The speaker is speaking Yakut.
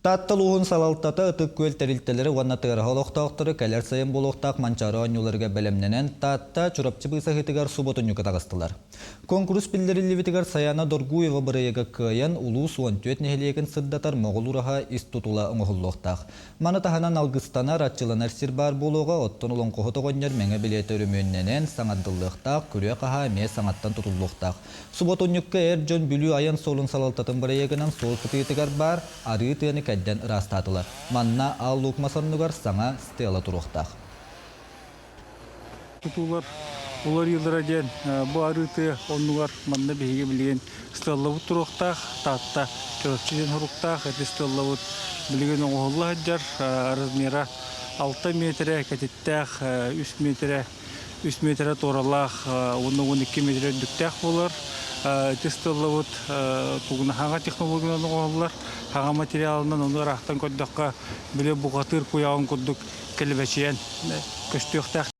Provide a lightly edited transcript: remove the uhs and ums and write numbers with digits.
Таатта улууһун салалтата Ытык Күөл тэрилтэлэрэ уонна Тыараһа олохтоохторо кэлэр сайын буолуохтаах Манчаары оонньууларыгар бэлэмнэнэн Таатта, Чурапчы быысаһыытыгар субуотунньукка таҕыстылар. Куонкурус биллэриллибитигэр Саяна Доргуева бырайыага кыайан, улуус 14 нэһилиэгин сырдатар Моҕол ураһа ис тутула оҥоһуллуохтаах. Маны таһынан алгыстанар, арчыланар сир баар буолуоҕа, оттон олоҥхоһут оҕонньор мэҥэ билиэтэ өрөмүөннэнэн, саҥардыллыахтаах, күрүө-хаһаа эмиэ саҥаттан тутуллуохтаах. Субуотунньукка эр дьон Бүлүү айан суолун салалтатын бырайыагынан суол кытыытыгар баар арыы тыаны кэрдэн ыраастаатылар. Манна Аал Луук мас оннугар саҥа стела туруохтаах. Тутуулар уларыйыылара диэн бу арыы тыа оннугар манна биһиги билигин стеллабыт туруохтаах, Таатта Чурапчы диэн соруктаах. Ити стеллабыт билигин оҥоһулла сылдьар, размера 6 миэтэрэ, кэтиттээх 3 миэтэрэ, 3 миэтэрэ туоралаах уонна 12 миэтэрэ үрдүктээх буолар. Ити стеллабыт тугуна хаҥа технологиянан оҥоһуллар, хаҥа материалынан ону ыраахтан көрдөххө били бухатыыр куйаҕын курдук кэлэбэчийэн көстүөхтээх.